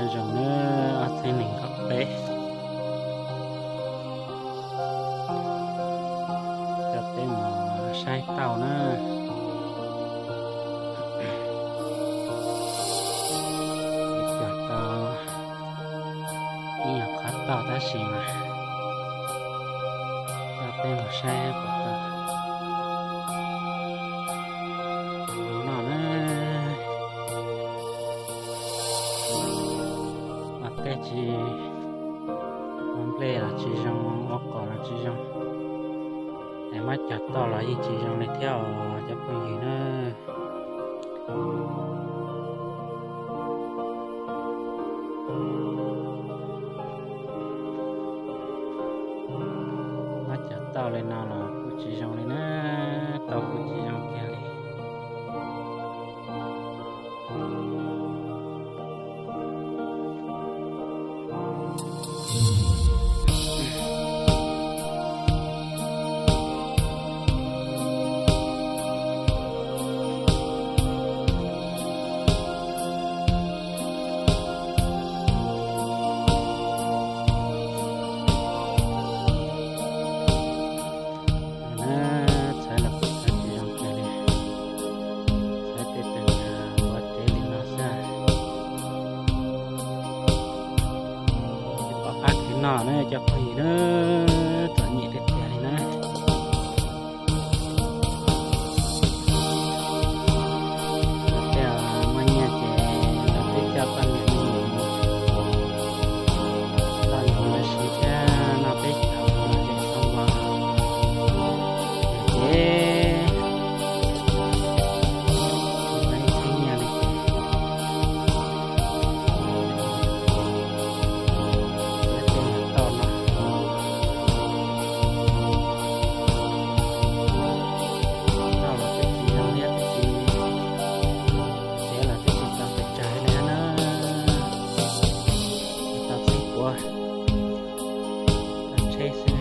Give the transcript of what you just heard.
Zoo na, ob txhiab nees nkaum peb. Coj peb mus saib tauj na. Cog tau ib nyuag qhov toj tab sis mas coj peb mus saib puas tau noj na. Ua teb tsis, ua nplej los tsis zoo, ua qos los tsis zoo, es muab cog toj los yeej tsis zoo li thiab os cov phooj ywg na. Muab cog toj li no los kuj tsis zoo li na, tau kuj tsis zoo kiag li. Txhawv los kuj txhawv tsis zoo kiag li, txhawv tej tug ua tsev li no xwb. Tsis pom qab khwv noj na cov phooj ywg na, txom nyem tiag tiag li na. Tej muaj nyiaj ces lawv twb coj poj niam me nyuam los mus siv thiab noj peb caug los tseem tau npua. Ces tsis muaj ib txhiab nyiaj li ces txiav tej toj no, toj los twb tsis zoo thiab twb tsis, txiav los twb tsis tau pes tsawg li na. Tsis tau txheeb puav, tau tsheb xwb.